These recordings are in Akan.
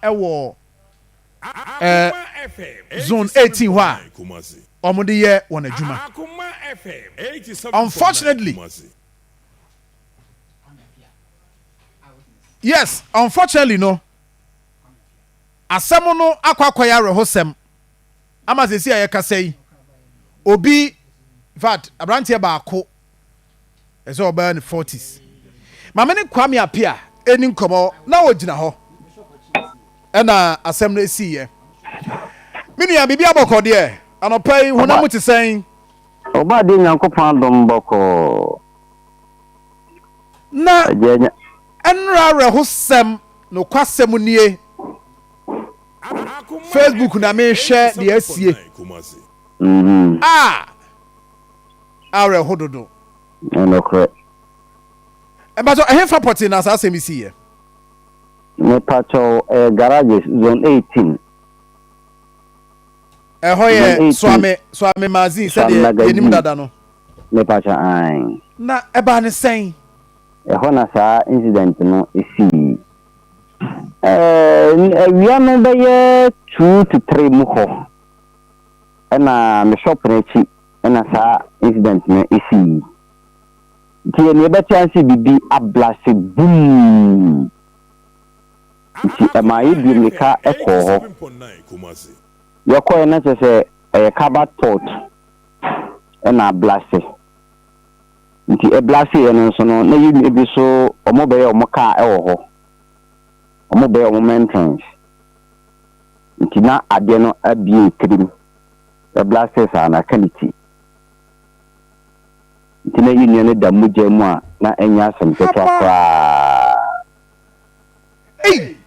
adwuma wɔ eh, Zone 18 hɔ a wɔde yɛ wɔn adwuma. Unfortunately, yes, unfortunately no, asɛm no akɔ akɔyɛ awerɛhosɛm ama sɛsi a yɛkasa yi, obi, in fact, aberanteɛ baako ɛsɛ ɔbɛyɛ ne 40s. Maame ne Kwame Apia ɛni nkɔmmɔ na ɔgyina hɔ ɛna asɛm no ɛsiiɛ. Me nua, biribi abɔkɔ deɛ anɔpa yi, honam mu te sɛn? Ɔba de Nyankopɔn adom, bɔkɔɔ. Na Agya nya. Ɛnora awerɛhosɛm, nokwasɛm nie, Facebook na mehwɛ deɛ asie a awerɛho dodo. Ɛnokorɛ. Ɛbɛtɔ ɛhefa pɔtee na saa asɛm yi siiɛ? Mepakyɛw, ɛyɛ garages, Zone 18. Ɛhɔ Zone yɛ 18. Suame Magazine. Suame Sɛdeɛ Magazine. yɛnim dada no. Mepakyɛw, ae. Na ɛbaa ne sɛn? Ɛhɔ na saa incident no sii. Awia no bɛyɛ 2 to 3 mu hɔ ɛna me shop no akyi ɛna saa incident no sii. Nti nea ɛbɛte ase, biribi ablast boom, nti ɛma yɛdi mmirika kɔɔ hɔ. Yɛkɔɛ na kyerɛ sɛ ɛyɛ cupboard pot ɛna ablast. Nti ɛblast yɛ no nso no, na yɛnua bi so ɔmo bɛyɛ ɔmo kaa ɛwɔ hɔ, ɔmo bɛyɛ ɔmo maintenance, nti na adeɛ no abie tirim, ɛblast saa na aka ne ti. Nti na yɛnua no da mogya mu a na ɛnyɛ asɛm ketewa koraa. Ei!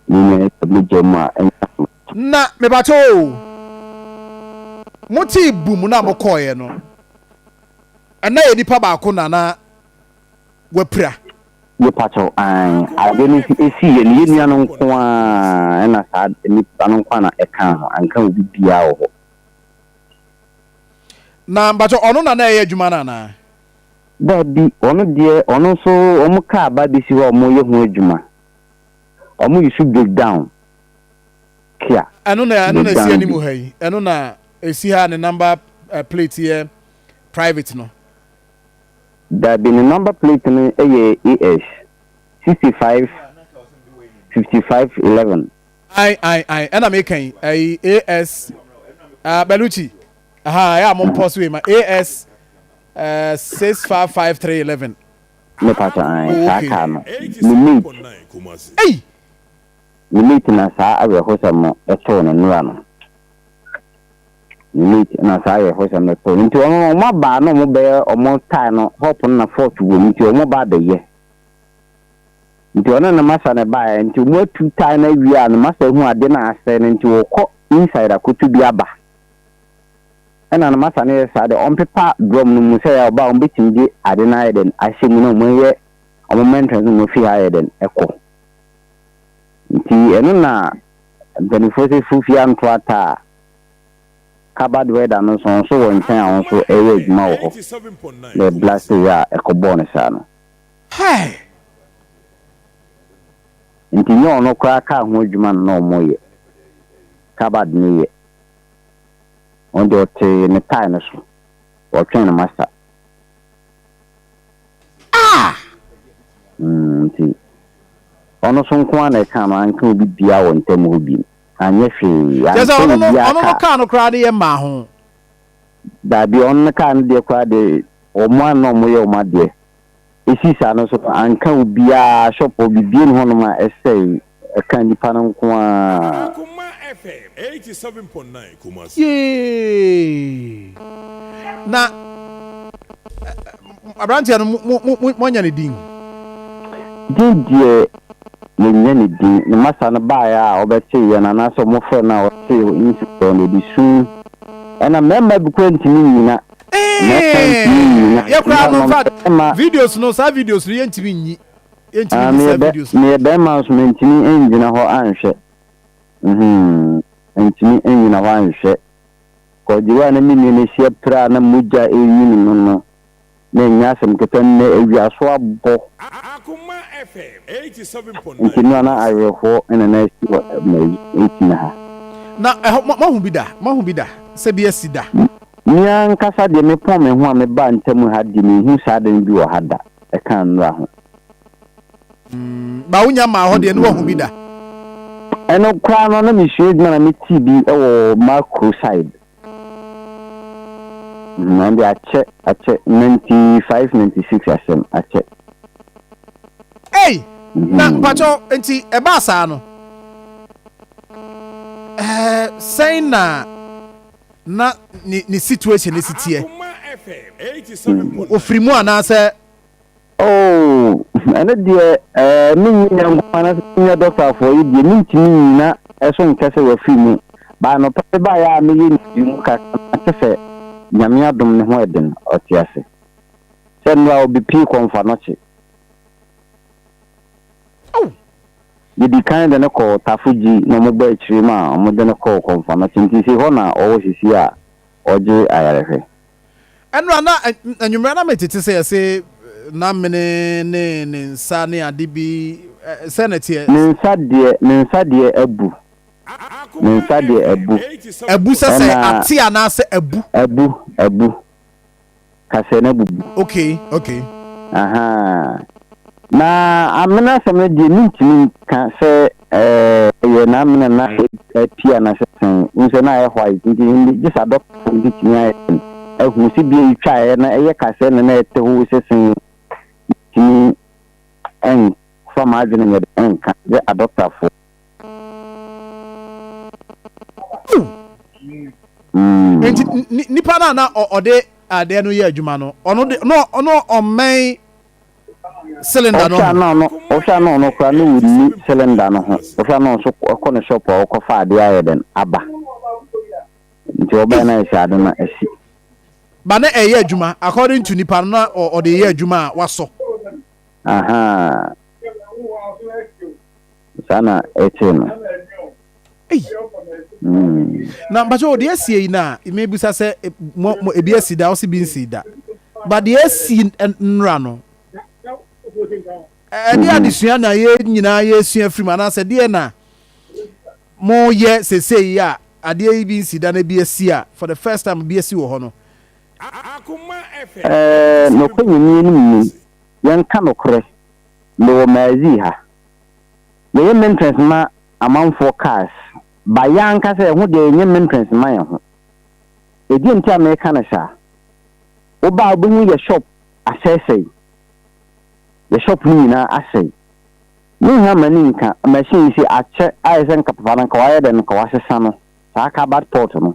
Yɛnua no da mogya mu a ɛnyɛ asɛm. Na mebakyɛ o, motee bum na mokɔɔeɛ no, ɛna yɛ nipa baako na wapira? Mepakyɛw, an ade no nso esi yɛ no, yɛnua no nko a, ɛna saa nipa no nko a na ɛka ho, anka obi biara wɔ hɔ. Na mbakyɛ, ɔno na ɛyɛ adwuma no anaa? Daabi, ɔno deɛ, ɔno nso ɔmo kaa ba besi hɔ a ɔmo yɛ ho adwuma, ɔmo yi so breakdown kia. Ɛno na esi Breakdown anim bi. Ha yi, ɛno na esi ha, ne number plate yɛ private no? Daabi, ne number plate no yɛ AS 65 55 11. Ai ai ai, ɛna meka yi, ɛyi AS Beluchi aha, ɛyɛ a mo mpɔ so yi ma AS 655311. Mepakyɛ, an Oh, saa okay. kaa no, ne mate. Ei! Ne mate na saa awerɛhosɛm no ɛtoo no nnora no, ne mate na saa awerɛhosɛm no ɛtoo no. Nti ɔno no, ɔmo aba na ɔmo bɛyɛ ɔmo tyre no hop no na fault wɔ mu, nti ɔmo ba abɛyɛ. Nti ɔno ne masa ne baeɛ, nti ɔmo atu tyre no awie a, ne masa hu ade no asɛe no, nti wɔkɔ inside akoto bi aba, ɛna ne masa no yɛ saa de ɔmpepa drum no mu sɛ ɔba a, ɔmbɛtumi de ade no ayɛ dɛn ahyɛ mu na ɔmo yɛ ɔmo maintenance no, fi ha ayɛ dɛn ɛkɔ. Nti ɛno na mpanimfoɔ sɛ fufi anto ata a, cupboard welder no nso wɔ nkyɛn a ɔno nso ɛyɛ adwuma wɔ hɔ na ɛblast yɛ a ɛkɔbɔɔ no saa no. Hey! Nti nyɛ ɔno koraa kaa ho adwuma no na ɔmo yɛ cupboard no yɛ, ɔno deɛ ɔte ne tyre no so, ɔtwɛn ne masa. Ah! Nti ɔno so nko ara na ɛka no, anka obi biara wɔ ntam hɔ bi anyɛ hwee. Kyerɛ sɛ anka ɔno no obiara ɔno no kaa. Kaa no koraa de yɛ mmaa ho. Daabi, ɔno no kaa no deɛ koraa de, ɔmo a na ɔmo yɛ ɔmo adeɛ esi saa no so no, anka obiara shop hɔ bibie ne hɔnom a ɛsɛe, ɛka nipa no nko ara. Yee, na aberanteɛ no, mo mo mo moanya ne din? Din deɛ, yɛnyɛ ne din. Ne masa no baeɛ a ɔbɛtee yɛn anaasɛ ɔmofrɛ no a ɔtee incident no, ɔde sum, ɛna mmarima bi koraa ntumi nnyina, mmarima ntumi nnyina. Yɛ koraa no, in fact, mmarima videos no, saa videos no, yɛntumi nyi, yɛntumi Ah, nyi meyɛ saa bɛ videos no. Meyɛ bɛrima nso mentumi ngyina hɔ anhwɛ. Ntumi ngyina hɔ anhwɛ kɔgyewa na me nua no ahyia pira a na mogya ɛnwini no. Na ɛnyɛ asɛm ketewa, nnɛ awia so abɔ nti no a na awerɛhoɔ na na asi wɔ Maitini ha. Na ɛhɔ, moahu bi da? Moahu bi da sɛ bi asi da? Me ankasa deɛ mepɔn me ho a mebaa ntamu ha deɛ menhuu saa ade no bi wɔ ha da, ɛka nnora ho. Ba wonya mmaa hɔ deɛ ne wahu bi da? Ɛno koraa no na mesua adwuma na metee bi wɔ Makro side. Ɛno deɛ akyɛ akyɛ 95 96 asɛm akyɛ. Ei! Na mpakyɛw nti ɛbaa saa no ɛɛ sɛn na na ne ne situation ne si teɛ? Ofiri mu anaasɛ? Oh, ɛno deɛ eh, mennyɛ Nyankopɔn anaasɛ menyɛ dɔktafoɔ yi deɛ mentumi nnyina so nka sɛ wafiri mu. But anɔpa yi baeɛ a meyɛ nhwehwɛmu kakra no mate sɛ Nyame adom ne ho ɛden, ɔte ase. Sɛ nnora ɔbepie kɔmfanɔkye. Oh! Yɛdi kan de no kɔɔ Tafo-Gyi na wɔbɔ akyire ma wɔde no kɔɔ Kɔmfanɔkye nti sei hɔ na ɔwɔ sisi a ɔgye ayarehwɛ. Ɛnora na anwummerɛ na metete sɛ yɛse n'amene ne ne nsa ne ade bi sɛn na ɛteɛ? Ne nsa deɛ, ne nsa deɛ abu. Ne nsa deɛ abu. Abu sɛ sɛ ate anaasɛ abu? Abu, abu. Kasɛɛ no abubu. Okay, okay. Ahaa. Na amena asɛm no deɛ mentumi nka sɛ ɛyɛ n'amena na apue anaasɛ sɛn. Wohu sɛ na ayɛ white nti ɛnde gye sɛ adɔktafoɔ no bɛtumi ayɛ dɛn ahu sɛ bia ɛtwaeɛ na ɛyɛ kasɛɛ na na ɛte hoo sɛ sɛn. Mentumi mfa m'adwene nyɛ dɛn nka gye adɔktafoɔ. Nti nipa no a na ɔde adeɛ no yɛ adwuma no, ɔno de no ɔno ɔmmɛn cylinder no ho. Ɔhwɛ na ɔno ɔhwɛ na ɔno koraa na ɔnni cylinder no ho. Ɔhwɛ na ɔnso ɔkɔ ne shop a ɔkɔfa adeɛ ayɛ dɛn aba. Nti ɔbae na ayɛ sɛ ade no asi. Ba na ɛyɛ adwuma according to nipa no na ɔde yɛ adwuma a wasɔ. Ahaa. Saa na ɛte no. Ei. Na mpakyɛ o deɛ asie yi na mebisa sɛ mo mo ebi asi da ɔsi bi nsi da ba deɛ asi nnora no ɛde adesua na yɛ nyinaa yɛsua firi mu anaasɛ deɛ na mo yɛ sesei yi a adeɛ yi bi nsi da na ebi asi a for the first time bi asi wɔ hɔ no. Ɛɛ nɔkwa nyame anim ni yɛnka nokorɛ mewɔ Maazii ha Yɛyɛ maintenance ma amanfoɔ cars but yɛn ankasa yɛn ho deɛ yɛnyɛ maintenance ma yɛn ho. Ɛdeɛn nti a meka no saa? Woba a wobɛhu yɛ shop asɛesɛe. Yɛ shop no nyinaa asɛe. Menha m'ani nka, machine yi sei akyɛ ayɛ sɛ nka papa no nka wayɛ dɛn nka wasesa no, saa carbide pot no.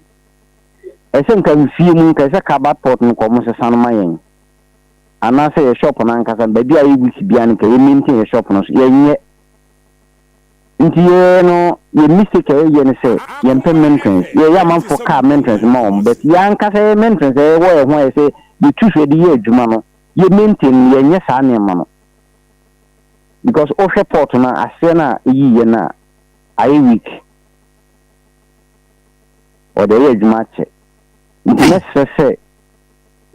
Ɛsɛ nka mfie mu nka ɛsɛ carbide pot no nka wɔsesa no ma yɛn. Anaasɛ yɛ shop no ankasa no baabi a yɛ week biara no nka yɛ maintain yɛ shop no so yɛnyɛ nti yɛ no yɛ mistake a yɛyɛ no sɛ yɛmpɛ maintenance yɛyɛ amanfoɔ car maintenance ma wɔn but yɛ ankasa yɛ maintenance a yɛwɔ yɛ ho a yɛ sɛ yɛtu so yɛde yɛ adwuma no yɛ maintain no yɛnyɛ saa nneɛma no because wohwɛ port no aseɛ no a ɛyiiɛ no a ayɛ weak ɔde ɛyɛ adwuma akyɛ nti mɛsrɛ sɛ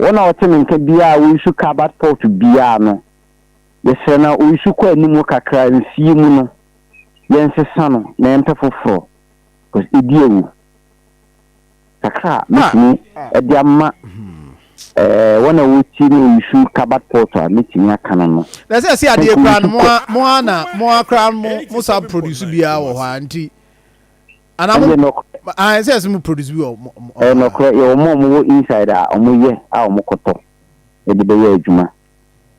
Wɔn a wɔte me nka biara a wɔresu Carbad Port biara no, yɛsrɛ na wɔresu kɔ anim kakra mfie mu no, yɛnsesa no na yɛmpɛ foforɔ because ɛdi awu. Kakra a mɛtumi de ama eh, wɔn a wɔtie ne wɔresu Carbad Port a mɛtumi aka no no. Na sɛ ɛsɛ adeɛ koraa no mo a mo a na mo a koraa mo mo sa produce biara wɔ hɔ a nti Ana mo Ɛyɛ nɔkorɛ. Ah, ɛsɛ ɛsɛ mo produce bi wɔ mo. Ɛyɛ nɔkorɛ, yɛwɔ mo a wɔn wɔ inside a wɔn yɛ a wɔn kɔtɔ de bɛyɛ adwuma.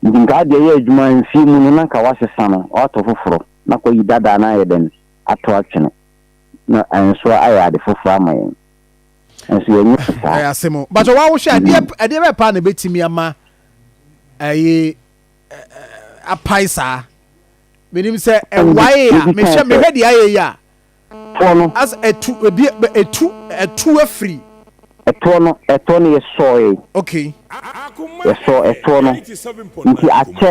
Nti nka adeɛ yɛ adwuma mfie mu no na nka wasesa no watɔ foforɔ na kɔ yi dadaa no ayɛ dɛn ato atwene na ɛnso ayɛ ade foforɔ ama yɛn. Nso yɛnyɛ no saa. Ɛyɛ asɛm o. But wa wohwɛ adeɛ ɛdeɛ bɛɛ paa na ebetumi ama ɛyi apae saa. Menim sɛ ɛwae a mehwɛ mehwɛ deɛ ayɛ yi a. Toɔ no. As ɛtu ebi ɛtu ɛtu afiri. Ɛtoɔ no ɛtoɔ no yɛsɔe. Okay. Yɛsɔ ɛtoɔ no nti akyɛ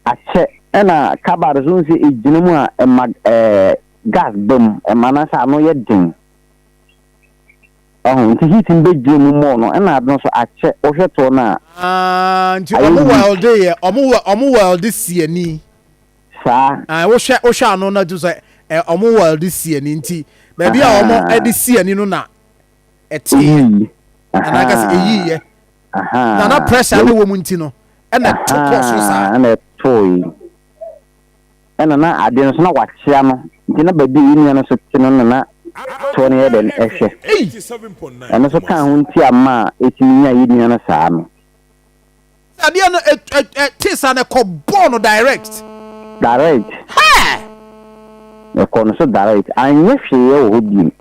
akyɛ ɛna cupboard so nso egyina mu a ɛma ɛɛ gas ba mu ɛma no sɛ ano yɛ den. Ɔho nti heat no bɛgyina mu more no ɛna ade no nso akyɛ wohwɛ toɔ no a Ah, nti ayɛ ɔmo weak. welde yɛ ɔmo wɛ ɔmo welde si ani. Saa. Ah, wohwɛ ano na to sɛ ɛ ɔmo welde si ani nti baabi a ɔmo ɛde si ani no na ɛteeɛ Eyiyi. anaa ka sɛ eyiiɛ na na pressure ne wɔ mu nti no ɛna ɛto kɔɔ soro saa. Ɛna ɛtoo yi. Ɛna na adeɛ no so na wakyea no nti na baabi a yɛn nua no so te no na na toɔ no yɛ dɛn ɛhwɛ. Ei! Ɛno nso kaa ho nti ama a ɛtumi nyaa yɛn nua no saa no. Adeɛ no ɛtee saa no ɛkɔ bɔɔ no direct. Direct. Hɛɛ! Ɛkɔɔ no so direct. Anyɛ hwee wɔ hɔ biom.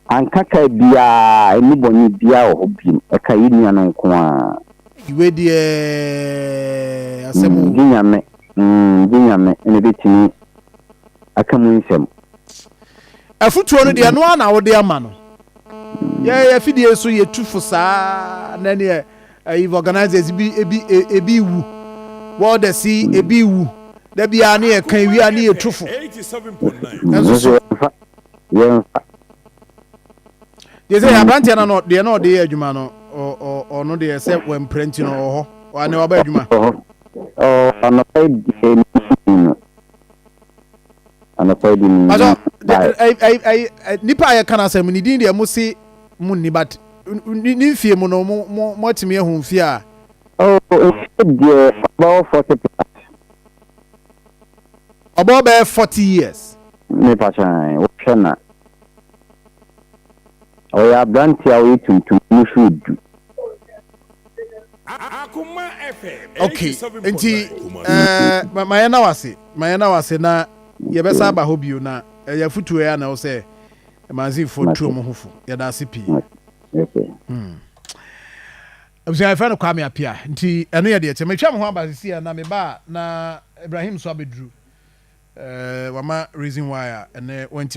Anka kaa biara, ani bɔne biara wɔ hɔ biom. Ɛkaa yɛn nua no nko ara. Wei deɛ asɛm o. Gye Nyame, gye Nyame na ɛbɛtumi aka mu nsɛm. Afutuo no deɛ ɛno ara na wode ama no. Yɛ afidie so yɛtu fo saa na neɛ ɛyi organisers bi ebi ebi wu welders yi ebi wu da biara ne yɛka ewie a ne yɛtu fo. Ɛnso so. Yɛmfa. Deɛ sɛ aberanteɛ no no deɛ na ɔde yɛ adwuma no ɔno deɛ sɛ wampira nti no ɔwɔ hɔ ɔne waba adwuma. Anɔpa yi deɛ no. Anɔpa yi deɛ no. Nipa a yɛka no asɛm ne din deɛ mo se mo nni but ne mfie mu no mo mo mo atumi ahu mfie a. Oh, mfie deɛ ɔbɛwɔ 40 plus. Ɔbɛwɔ bɛyɛ 40 years. Mepa kyɛn wohwɛ na. Ɔyɛ aberanteɛ a ɔyɛ tuntum no so du. Okay, nti ɛɛ ma yɛn na wase ma yɛn na wase na yɛbɛsa aba hɔ bio na ɛyɛ afutuo yɛ na ɔsɛ mansinfoɔ tuo mo ho fo yɛda ase pii. Abusua yɛfrɛ no Kwame Apia nti ɛno yɛ deɛ kyɛ metwa me ho aba sisi a na meba a na Ibrahim so abɛduru ɛɛ wama reason why a ɛnɛ wantumi.